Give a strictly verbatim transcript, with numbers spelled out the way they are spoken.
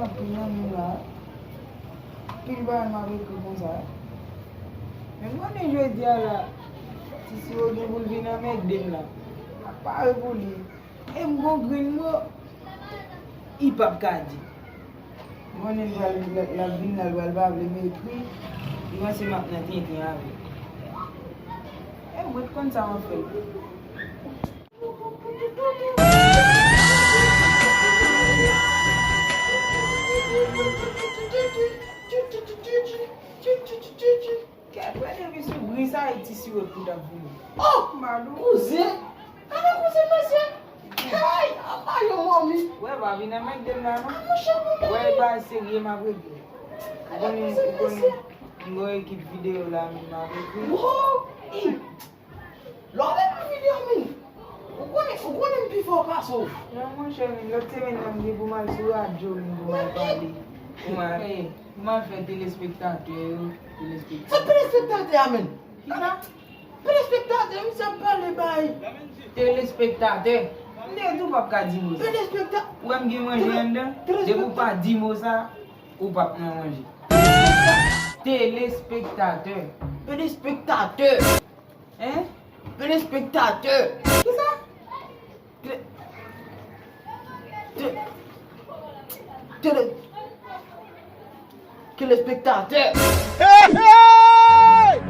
Anpil nan nou la, anpil bagay m ap ekri konsa. Men m konnen jodi a la, Ti Siwo gen pou l vin anmède m la. M ap pare pou li. E m gon grenn mo, li p ap ka di. M konnen l pral, l, l ap vin la, l pral pa vle m ekri. Li panse m ap nan tenten avè l. E m ret konn sa m ap fè. Kèt, wè depi sou bri sa, e Ti Siwo t pou t ap vini. Oh! Malou. Kouzen! Gade kouzen mesye! Hey! Apa yo mòmi! Wè, pa vin anmède m la non. Ah, monchè, mwen mòmi! Wè, e bagay serye m ap regle. Ou konnen, ou konnen, m gon ekip videyo la, men m ap ekri. Wow! Ih! Lè w vin nan videyo, min. Ou konnen, ou konnen m pi fò pase w. Non, monchè, min, lòt semèn nan, m gen pou m al sou radyo, min, pou m al pale. Pou m al, pou m al fè telespektatè yo, telespektatè. Se telespektatè a, min. Kisa? Telespektatè, misye ap pale bay. Telespektatè. M te di w p ap ka di mo sa. Telespekta- Ou wè m gen manje anndan? Depi w pa di mo sa, ou p ap nan manje. Telespektatè. Telespektatè. Hein? Telespektatè. Kisa? Te-, te-, tele-, telespektatè. Hey, hey!